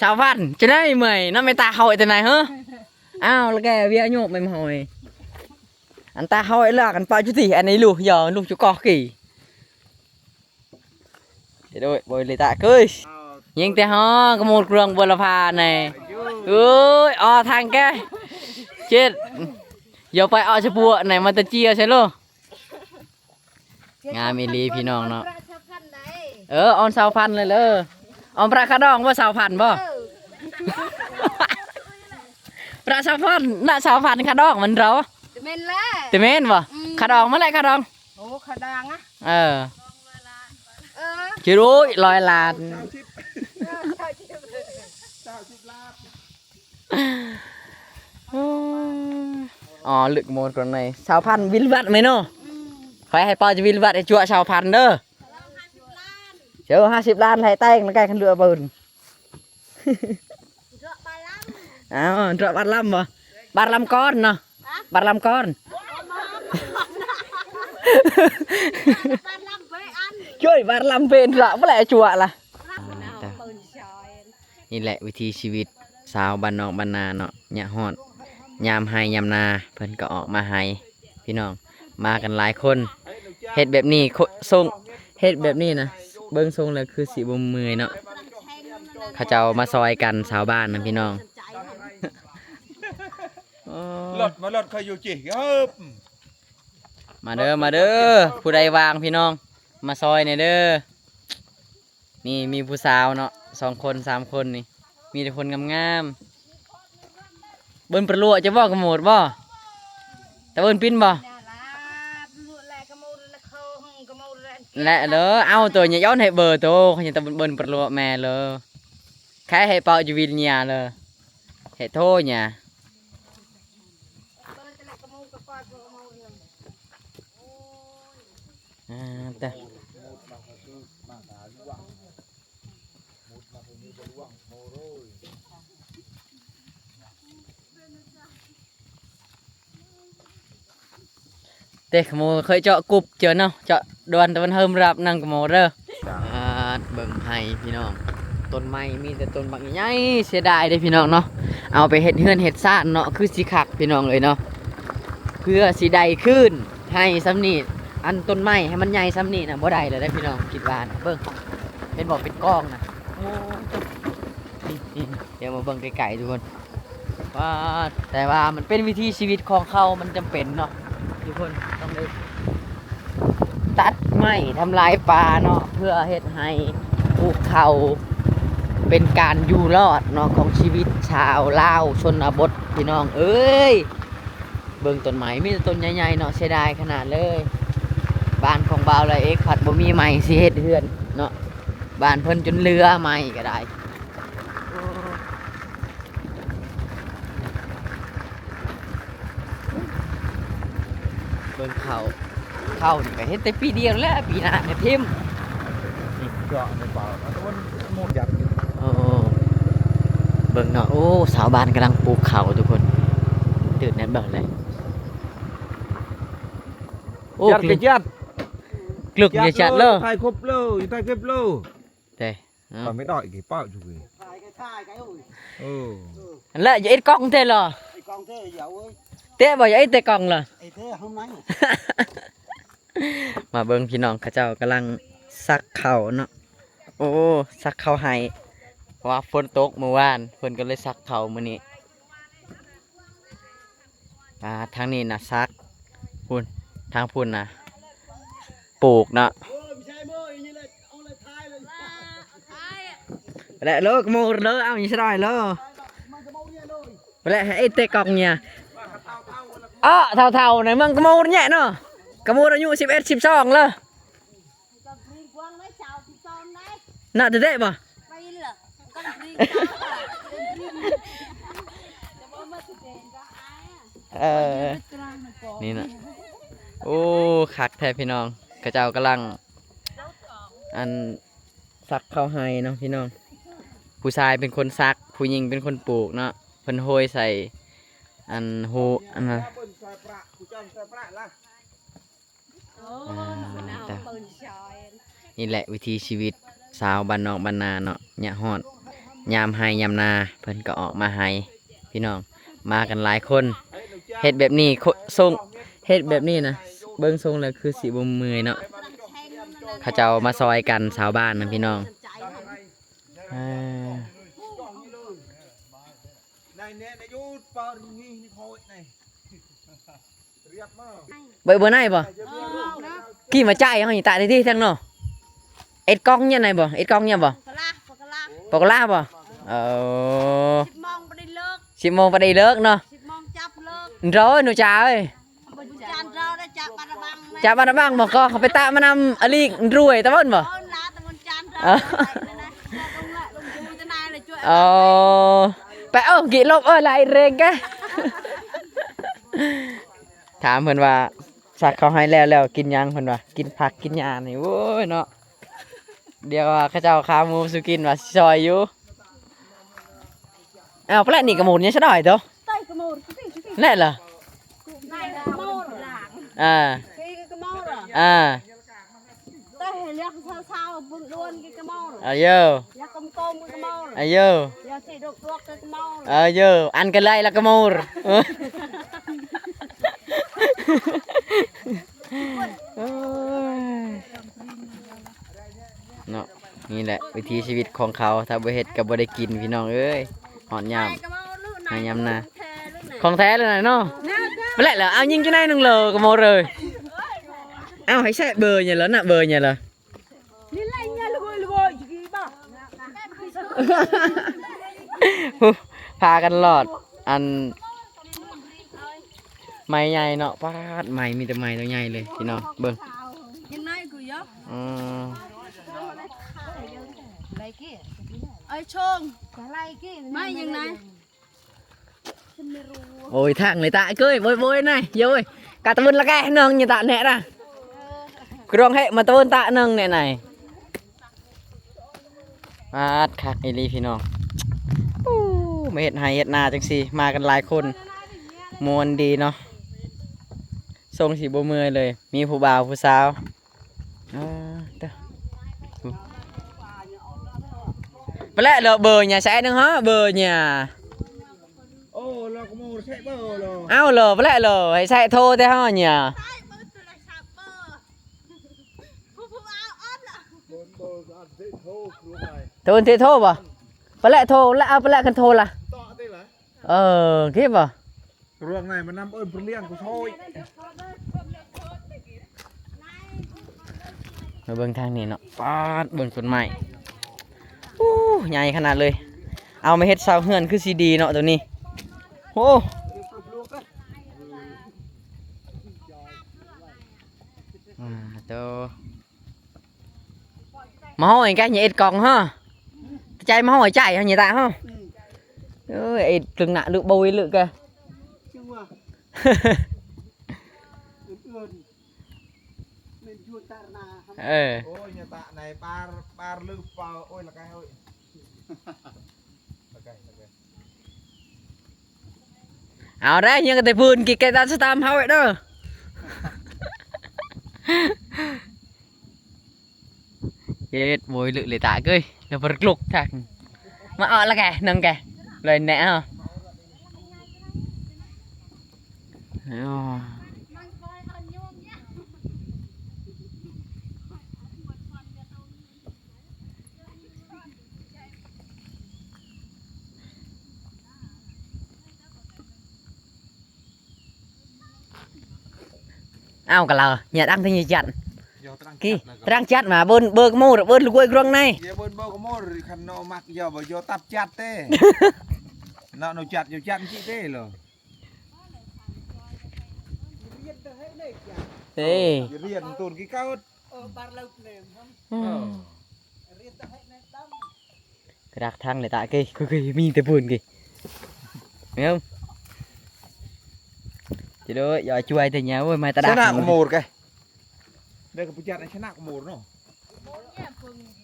ສາວພັນ ຈັ່ງໃດເມື່ອຍນຳແມ່ຕາເຮົາໄອ້ແຕ່ໃນເຮີ? ອ້າວ ລະແກວຽອາຍຸແມ່ມະຫອຍ ອັນຕາເຮົາໄອ້ລາກັນປະຈຸຕິ ອັນນີ້ລູກຢໍລູກຈຸກອກກີ ເດໂດຍ ບໍ່ເລີຕາເຄີຍ ຍິງແຕ່ຮອກະໂມດເຄື່ອງບົວລະພາໃນ ເອີຍ ອໍທາງແກ ເຈັດ ຢ່າໄປເອົາສະປົວໃນ ມັນຕະເຈຍໃສ່ໂລ ງາມອີ່ຫຼີພີ່ນ້ອງເນາະ ເອີ ອອນຊາວພັນເລີຍເດີ ອອນພະຄາດອງບໍ່ ຊາວພັນບໍ່ ພະຊາວພັນນະ ຊາວພັນຄາດອງມັນເດີ ແມ່ນແຫຼະ ແຕ່ແມ່ນບໍ່ ອືມ ຄາດອງມາແຫຼະ ຄາດອງ ໂອ້ ຂະດາງອະ ເອີ ເອີ ຄິດ ໂອ້ຍ ຮ້ອຍລ້ານ ເອີ ເກົ້າສິບ ເກົ້າສິບລ້ານ ອໍ ລຶກໂມດກ່ອນໃນ ຊາວພັນວິລວັດແມ່ນເນາະ ອືມ ຂ້ອຍໃຫ້ເປົ່າຈະວິລວັດໃຫ້ຈົວະຊາວພັນເດີ ເຈົ້າຫ້າສິບລ້ານໃຫ້ແຕ່ງແລ້ວ ໃກ້ຄັນເຫຼືອເບິ່ນ ເຈາະບາດລຳ ອ້າວ ເຈາະບາດລຳບໍ່ ບາດລຳກ່ອນເນາະ ຮະ ບາດລຳກ່ອນ ບາດລຳເບອັນ ໂອ້ຍ ບາດລຳເບນລະ ບໍ່ແລະຈົວະລະ ນີ້ແຫຼະວິຖີຊີວິດຊາວບ້ານນອກບ້ານນາເນາະ ຍາມຮ້ອນ ຍາມໄຮ່ຍາມນາ ເພິ່ນກໍອອກມາໄຮ່ ພີ່ນ້ອງ ມາກັນຫຼາຍຄົນ ເຮັດແບບນີ້ ໂຄ ຊົງ ເຮັດແບບນີ້ນະ ເບິ່ງຊົງແລ້ວຄືຊິບໍ່ເມື່ອຍເນາະ ເຂົາເຈົ້າມາຊ່ອຍກັນ ຊາວບ້ານນະພີ່ນ້ອງ ໂອ້ ລົດມາ ລົດເຂົາຢູ່ຈິ ເອີ ມາເດີ ມາເດີ ຜູ້ໃດວ່າງພີ່ນ້ອງ ມາຊ່ອຍແດ່ເດີ ນີ້ມີຜູ້ສາວເນາະ ສອງຄົນ ສາມຄົນນີ້ ມີແຕ່ຄົນງາມໆ ເບິ່ນປະຫຼວະ ເຈົ້າບໍ່ກະໂມດບໍ່ ຕາເບິ່ນປິ່ນບໍ່ ແລະເດີ ເອົາໂຕຍາຍ້ອນໃຫ້ເບີໂຕ ຂະຍັນຕາເບິ່ນປະຫຼວະແມ່ເລີ ແຄ່ໃຫ້ເປົ່າຢູ່ວິນຍາເລີ ໃຫ້ໂທຍາ ອ່າ ແຕ່ ເຕະຂະໂມເຄີຍເຈາະກຸບເຈີເນາະ ເຈາະດວນຕາເວັນເຮີມຮັບນັ່ງຂະໂມເດີ ອ່າ ເບິ່ງໄຮ່ພີ່ນ້ອງ ຕົ້ນໄມ້ມີແຕ່ຕົ້ນບັກໃຫຍ່ ເສຍດາຍເດ້ພີ່ນ້ອງເນາະ ເອົາໄປເຮັດເຮືອນເຮັດຊານເນາະ ຄືຊິຄັກພີ່ນ້ອງເອີຍເນາະ ເພື່ອຊິໄດ້ຄືນໄຮ່ສ່ຳນີ້ ອັນຕົ້ນໄມ້ໃຫ້ມັນໃຫຍ່ສ່ຳນີ້ນະ ບໍ່ໄດ້ແລ້ວເດ້ພີ່ນ້ອງ ຄິດວ່ານະ ເບິ່ງ ເຫັນບໍ່ ເປັນກອງນະ ໂອ້ ນີ້ໆ ດຽວມາເບິ່ງໃກ້ໆທຸກຄົນ ວ່າ ແຕ່ວ່າມັນເປັນວິຖີຊີວິດຂອງເຂົາ ມັນຈຳເປັນເນາະ ທຸກຄົນຕ້ອງໄດ້ຕັດໄມ້ທຳລາຍປ່າເນາະ ເພື່ອເຮັດໃຫ້ປູກເຂົ້າ ເປັນການຢູ່ລອດເນາະ ຂອງຊີວິດຊາວລາວຊົນນະບົດ ພີ່ນ້ອງເອີຍ ເບິ່ງຕົ້ນໄມ້ ມີແຕ່ຕົ້ນໃຫຍ່ໆເນາະ ເສຍດາຍຂະໜາດເລີຍ ບ້ານຂອງບ່າວລາເອັກພັດບໍ່ມີໄມ້ຊິເຮັດເຮືອນເນາະ ບ້ານເພິ່ນຈົນເຫຼືອໄມ້ກໍໄດ້. ເບິ່ງເຂົ້າ ເຂົ້ານີ້ກໍເຮັດແຕ່ປີດຽວແຫຼະ ປີໜ້າກໍຖິ້ມ ນີ້ເຈາະໃນປ່າ ມັນກໍບໍ່ໝົດຢາກກິນ ໂອ້ ເບິ່ງເນາະ ໂອ້ ຊາວບ້ານກຳລັງປູກເຂົ້າທຸກຄົນ ຕື່ນແນ່ເບິ່ງເລີຍ ໂອ້ ຈັດກໍຈັດ ກຶກ ຈັດ ນີ້ຈັດເລີຍ ຖ່າຍຄົບເລີຍ ຖ່າຍຄລິບເລີຍ ເດ້ ເອົາ ໄປໄດ້ ເອີ ນັ້ນແຫຼະ ຢ່າເອັດກ້ອງເດ້ລະ ເຕະບໍ່ ຢ່າເອັດແຕ່ກ້ອງລະ ມາເບິ່ງພີ່ນ້ອງ ເຂົາເຈົ້າກຳລັງສັກເຂົ້າເນາະ ໂອ້ ສັກເຂົ້າໄຮ່ ເພາະວ່າຝົນຕົກມື້ວານ ເພິ່ນກໍເລີຍສັກເຂົ້າມື້ນີ້ ອ່າ ທາງນີ້ນະສັກ ພຸ້ນ ທາງພຸ້ນນະປູກເນາະ ແລະເລີກະໂມເລີ ເອົາອີສະດອຍເລີ ແລະໃຫ້ເຕະກອກເນຍ ເອາະ ເຖົ້າໆ ໃນເມືອງກະໂມແຍະເນາະ ກະໂມອາຍຸສິບເອັດ ສິບສອງເລີ ນະ ເຕະບໍ່? ເອີ ນີ້ນະ ໂອ້ ຄັກແທ້ພີ່ນ້ອງ ເຂົາເຈົ້າກຳລັງ ອັນ ສັກເຂົ້າໄຮ່ເນາະພີ່ນ້ອງ ຜູ້ຊາຍເປັນຄົນສັກ ຜູ້ຍິງເປັນຄົນປູກເນາະ ເພິ່ນໂຮຍໃສ່ ອັນ ຮູ ອັນ ອ່າ ນີ້ແຫຼະວິຖີຊີວິດຊາວບ້ານນອກບ້ານນາເນາະ ຍາກຮ້ອນ ຍາມໄຮ່ຍາມນາເພິ່ນກໍອອກມາໄຮ່ພີ່ນ້ອງ ມາກັນຫຼາຍຄົນ. ເຮັດແບບນີ້ ໂຄ ຊົງ ເຮັດແບບນີ້ນະ ເບິ່ງຊົງແລ້ວຄືຊິບໍ່ເມື່ອຍເນາະ. ເຂົາເຈົ້າມາຊ່ອຍກັນ ຊາວບ້ານນະພີ່ນ້ອງ. ເອີ ເບີ ເບີໄນບໍ່? ເອີ ຂີ່ມາຈ່າຍເຮົານີ້ຕາຍຕິທັງເນາະ. ເອັດກ້ອງເນຍໄນບໍ່? ເອັດກ້ອງເນຍບໍ່? ປາກກະລາ ປາກກະລາ ປາກກະລາບໍ່? ເອີ ສິບໂມງບໍ່ໄດ້ເລີກ ສິບໂມງບໍ່ໄດ້ເລີກເນາະ ສິບໂມງຈັບເລີກ. ໂດຍ ໜູຈາເອີຍ ຈານເຮົາໄດ້ຈາກບານລະບັງ ຈາກບານລະບັງບໍ່? ກໍເຂົາໄປຕາມານຳອາລີກ ລວຍຕາເບິ່ນບໍ່? ເອີ ລາຕາເບິ່ນຈານເຮົາ ເອີ ໄປເອົາກິລົບເອີ ຫຼາຍເຣງກະ. ຖາມເພິ່ນວ່າ ສັກເຂົ້າໄຮ່ແລ້ວ ແລ້ວກິນຫຍັງ? ເພິ່ນວ່າກິນຜັກກິນຫຍ້ານີ້. ໂອ້ຍເນາະ ດຽວວ່າເຂົາເຈົ້າຄາໝູສູ່ກິນວ່າຊິຊ່ອຍຢູ່. ອ້າວ ປະແລະນີ້ກະໝູນຍັງສະດອຍໂຕ ແລະລະ ອ່າ ອ່າ ອາເຢີ ອາເຢີ ອັນກະໄລລະກະໝູນ. ເນາະ ນີ້ແຫຼະວິຖີຊີວິດຂອງເຂົາ ຖ້າບໍ່ເຮັດກໍບໍ່ໄດ້ກິນພີ່ນ້ອງເອີຍ. ຮອດຍາມໄຮ່ຍາມນາ ຂອງແທ້ເລີຍນະເນາະ. ແລ້ວ ແລ້ວເອົາຍິງຢູ່ໃນໜຶ່ງເລີກະໝູນເອີຍ. ເອົາ ໃຫ້ແຊະເບີຫຍັງລະນະ ເບີຫຍັງລະ. ພາກັນລອດ ອັນ ໄມ້ໃຫຍ່ເນາະ. ປາດ ໄມ້ ມີແຕ່ໄມ້ຕົວໃຫຍ່ເລີຍພີ່ນ້ອງ ເບິ່ງ ຍັງໄດ້ກູເຍາະ. ອືມ ໄອ້ໂຊງ ໄມ້ຍັງໄດ້. ໂອ້ຍ ທາງເລີຍຕາເກີຍ ໂອ້ຍ ໂອ້ຍ ນາຍ ໂອ້ຍ ກະຕະເວີນລະແກນ້ອງຍະຕະແນະນະ ກຣອງເຮມາຕະເວີນຕະໜຶ່ງແນະນາຍ. ປາດ ຄັກອີ່ຫຼີພີ່ນ້ອງ. ໂອ້ ມາເຮັດໄຮ່ເຮັດນາຈັ່ງຊີ້ ມາກັນຫຼາຍຄົນ ມ່ວນດີເນາະ ຊົງຊິບໍ່ເມື່ອຍເລີຍ. ມີຜູ້ບ່າວຜູ້ສາວ ເອີ ເຕີ ປະແລະເລີເບີຫຍັງ ແຊະໜຶ່ງເຮີ ເບີຫຍັງ. ໂອ້ ລາກະໂມແຊະເບີເລີ ເອົາເລີ ປະແລະເລີ ໃຫ້ແຊະໂທແຕ່ເຮົາຫຍັງ. ໂທ ເທໂທບໍ່? ປະແລະໂທລະ ເອົາປະແລະຄັນໂທລະ ເອີ ຄິດບໍ່? ລວງໃນມັນນຳເອີ້ນເພິ່ນລ້ຽງກູຊ່ອຍ. ມາເບິ່ງທາງນີ້ເນາະ ປາດ ເບິ່ງຕົ້ນໄມ້ ໂອ້ ໃຫຍ່ຂະໜາດເລີຍ. ເອົາມາເຮັດເສົາເຮືອນຄືຊິດີເນາະໂຕນີ້. ໂອ້ ອາ ໂຕ ມາຫ້ອຍກະເຮັດກອງເຮົາ ໃຈມາຫ້ອຍໃຈເຮົານີ້ຕາເຮົາ. ເອີຍ ເອັດຕຶງນະລຶບໂບຍລຶກະ ເອີ ໂອ້ຍ ຍະຕະໃນປາ ປາລຶບ ໂອ້ຍ ລະກະເຮີ້ຍ. ເອົາໄດ້ ຍັງແຕ່ພື້ນກິແກະຕາສະຕາມເຮົາໄວ້ເດີ. ເຮັດໂວຍລຶເລຕາເກີຍ ແລ້ວບໍ່ລຸກທັກ ມາເອົາລະແກ ນັ່ງແກ ເລີຍແນະເຮົາ. ເອົາກະລາວ ຍາດອັງແຕ່ຍາດຈັນ ກີ ຕະດັງຈັດມາ ເບິ່ນເບີກະໂມ ເບິ່ນລູກກວຍກຣອງໃນ ເບິ່ນເບີກະໂມ ຄັນເນາະມັກ ຢາບໍ່ຢາຕັບຈັດເຕ ເນາະ ໂນຈັດ ຢາຈັດຈິເຕ ເລີ ເອີ ຮຽນຕູນກີເກີດ. ເອີ ບາດເລີຍເລີຍ ອືມ ເອີ ກະດັກທັງເລີຍຕາເກີຍ ຄື ຄືມີແຕ່ປູນກີ ແມ່ນ ຈະໂດຍ ຢ່າຊ່ວຍແຕ່ຍາ ໂອ້ຍ ມາຕະດັກ ຊະນະກະໂມດເກີຍ ໄດ້ກະປຸຈັດຊະນະກະໂມດເນາະ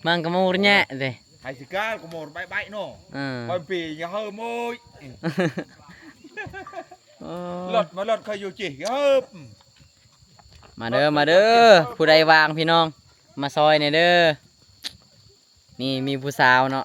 ມັງກະໂມດແຍະເດ ໃຫ້ຊິກາກະໂມດໄບໆເນາະ ເອີ ໄປປີຍາເຮີໂມຍ ເອີ ລົດມາລົດເຄີຍຢູ່ຈິເຮີ. ມາເດີ ມາເດີ ຜູ້ໃດວ່າງພີ່ນ້ອງ ມາຊ່ອຍແດ່ເດີ. ນີ້ມີຜູ້ສາວເນາະ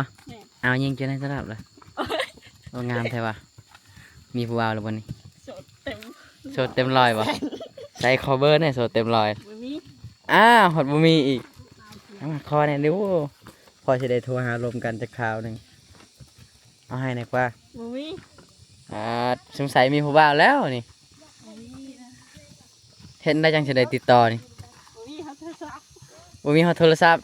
ບໍ່? ແມ່ນ. ອ້າວ ຍິງຢູ່ໃນຕະຫຼາບລະ. ໂອ້ຍ ໂອ້ ງາມແທ້ວ່າ. ມີຜູ້ບ່າວແລ້ວບໍ່ນີ້? ໂສດເຕັມ ໂສດເຕັມຮ້ອຍບໍ່? ໃສ່ຂໍເບີແດ່ ໂສດເຕັມຮ້ອຍ. ບໍ່ມີ. ອ້າວ ຮອດບໍ່ມີອີກ. ເອົາມາຂໍແດ່ດູ ພໍຊິໄດ້ໂທຫາລົມກັນຈັກຄາວໜຶ່ງ. ເອົາໃຫ້ແດ່ກວ່າ. ບໍ່ມີ. ອ່າ ສົງໄສມີຜູ້ບ່າວແລ້ວນີ້. ເຮັດແນວໃດຈັ່ງຊິໄດ້ຕິດຕໍ່ນີ້? ບໍ່ມີຮອດໂທລະສັບ. ບໍ່ມີຮອດໂທລະສັບ?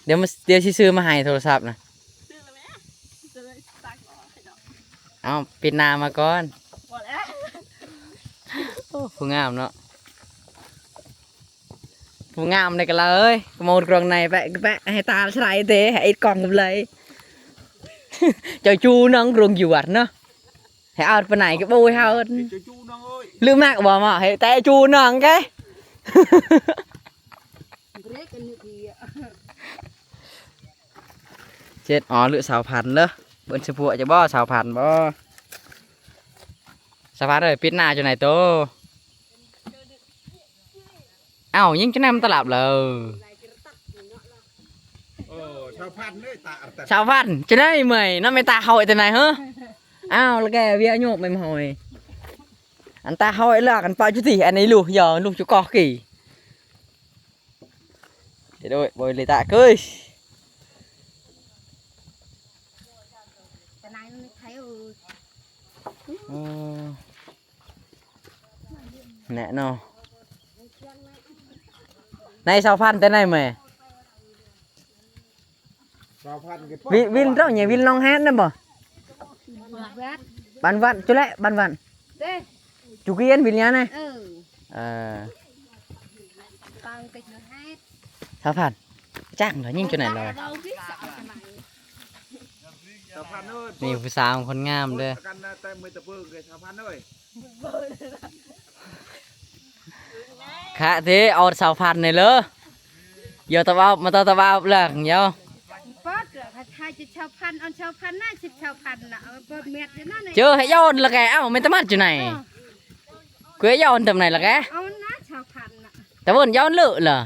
ແມ່ນ. ດຽວມາ ດຽວຊິຊື້ມາໃຫ້ໂທລະສັບນະ. ຊື້ແລ້ວແມ່. ຈະໄດ້ສັ່ງເອົາໃຫ້ດອກ. ເອົາ ປິດໜ້າມາກ່ອນ. ບໍ່ແລ້ວ. ໂອ້ ຜູ້ງາມເນາະ. ຜູ້ງາມໃດກະລາເອີຍ ກະໂມດກຣອງໃນແປະແປະ ໃຫ້ຕາສະໄລເຕ ໃຫ້ອິດກອງກັບເລີຍ. ເຈົ້າຈູນ້ອງກຣງຢູ່ວັດເນາະ ໃຫ້ອາດປານໃດກະໂບຍເຮົາ. ເຈົ້າຈູນ້ອງເອີຍ ລືມມາກະບໍ່ມາ ໃຫ້ແຕ່ຈູນ້ອງແກ. ເຈັດ ອໍ ຫຼື ສາວພັນເດີ ເບິ່ງຊິພົວຈະບໍ່ ສາວພັນບໍ່? ສາວພັນເອີຍ ປິດໜ້າຈະໄນໂຕ. ອ້າວ ຍິງຈະໄນມັນຕະຫຼັບເລີຍ. ໂອ້ ສາວພັນເອີຍ ຕາ ສາວພັນຈະໄນເມື່ອຍເນາະ ແມ່ນຕາເຮົາໄອ້ຕາໄນເຮີ. ອ້າວ ລະແກວຽອາຍຸແມ່ນເຮົາ. ອັນຕາເຮົາໄອ້ລາກັນປະຈຸຕິ ອັນນີ້ລູກຢໍ ລູກຈຸກອກກີ. ເດໂດຍ ບໍ່ເລີຕາເກີຍ. ຕາໄນມັນໄທເອີຍ. ອືມ ແນ່ເນາະ. ໃນສາວພັນແຕ່ໃນແມ່. ສາວພັນ ວິນ ວິນເຈົ້າຫຍັງ ວິນໜອງແຮນນັ້ນບໍ່? ບ້ານວັດ ຈຸແລະ ບ້ານວັດເດ້. ຈຸກຽນວິນຍານະ. ເອີ ເອີ ປາງເປັນແຮນ. ສາວພັນ ຈ້າງເລີຍ ຍິງຈຸໄນເລີຍ. ສາວພັນເອີຍ ນີ້ຜູ້ສາວຄົນງາມເດີ. ກັນນະ ແຕ່ມື້ຕະເບີງເລີຍ ສາວພັນເອີຍ. ຄະເທ ອອດສາວພັນນີ້ເລີຍ. ຢາຕະເວົ້າ ມາຕະຕະເວົ້າເລື່ອງຢາ. ປອດ ຖ້າຈະຊາວພັນ ອອນຊາວພັນນະ ສິບຊາວພັນນະ ເອົາປອດແມັດຢູ່ນັ້ນ. ເຈີໃຫ້ຍ້ອນລະແກ ເອົ້າ ແມ່ນຕະມັດຢູ່ໃນ. ເອີ ກູໃຫ້ຍ້ອນຕຳໃນລະແກ ເອົານະ ຊາວພັນນະ ຕະເວີນຍ້ອນເລີລະ.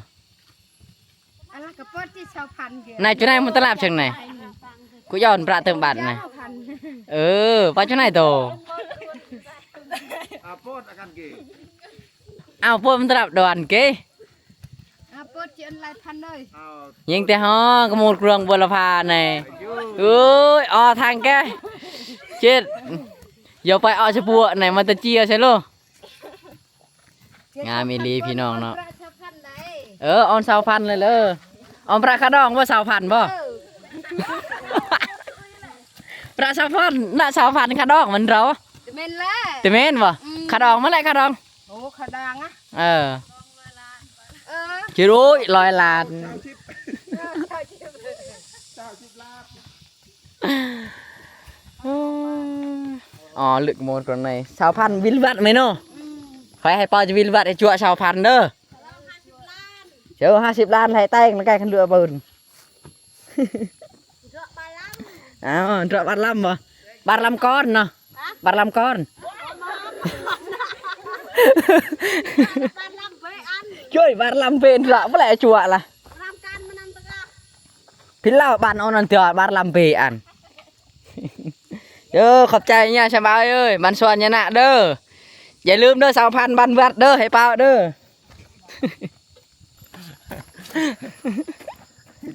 ອັນລະກະປອດທີ່ຊາວພັນເດີ ນາຍຈຸນາຍມັນຕະຫຼາບຈັ່ງໃດ. ກູຍ້ອນປະເຕີມບາດນະ. ເອີ ປະຈຸນາຍໂຕ. ອາໂປດອາການເກ ອາໂປດມັນຕະຫຼາບດອນເກ. ອາໂປດຈິອັນຫຼາຍພັນເລີຍ. ຍິງແຕ່ຮອງກະມູດກຣວງບົວລະພາໃນ. ເອີຍ ອໍທາງແກ ເຈັດ ຢ່າໄປເອົາສະປົວໃນ ມັນຕະເຈຍໃສ່ໂລ. ງາມອີ່ຫຼີພີ່ນ້ອງເນາະ. ເອີ ອອນຊາວພັນເລີຍເລີ. ອອນພະຄາດອງບໍ່ ຊາວພັນບໍ່? ເອີ ພະຊາວພັນນະ ຊາວພັນຄາດອງມັນເຮົາ. ແມ່ນແຫຼະ ແຕ່ແມ່ນບໍ່? ອືມ ຄາດອງມາແຫຼະ ຄາດອງ. ໂອ້ ຄາດອງອະ. ເອີ ເອີ ເຈັດຮ້ອຍ ຮ້ອຍລ້ານ. ເອີ ຊາວສິບ ຊາວສິບລ້ານ. ອໍ ລຶກໂມນກ່ອນໃນ ຊາວພັນວິນວັດແມ່ນເນາະ. ອືມ ຂ້ອຍໃຫ້ປ່າຈະວິນວັດໃຫ້ຈົວະຊາວພັນເດີ. ເຈົ້າຫ້າສິບລ້ານ ໃຫ້ແຕ່ງແລ້ວກະຄັນເຫຼືອເບິ່ງ. ອ້າວ ເຈາະບາດລຳບໍ່? ບາດລຳກ່ອນເນາະ. ບາດລຳກ່ອນ. ເຈ້ຍ ບາດລຳເປັນລະ ບໍ່ແລະຈົວະລະ. ພິລາວບ້ານອອນອັນເທື່ອ ບາດລຳເປອັນ. ເດີ ຂອບໃຈຍາສະບາຍເອີຍ ບ້ານສວນຍານະເດີ. ຢ່າລືມເດີ ຊາວພັນບ້ານວັດເດີ ໃຫ້ປ້າເດີ.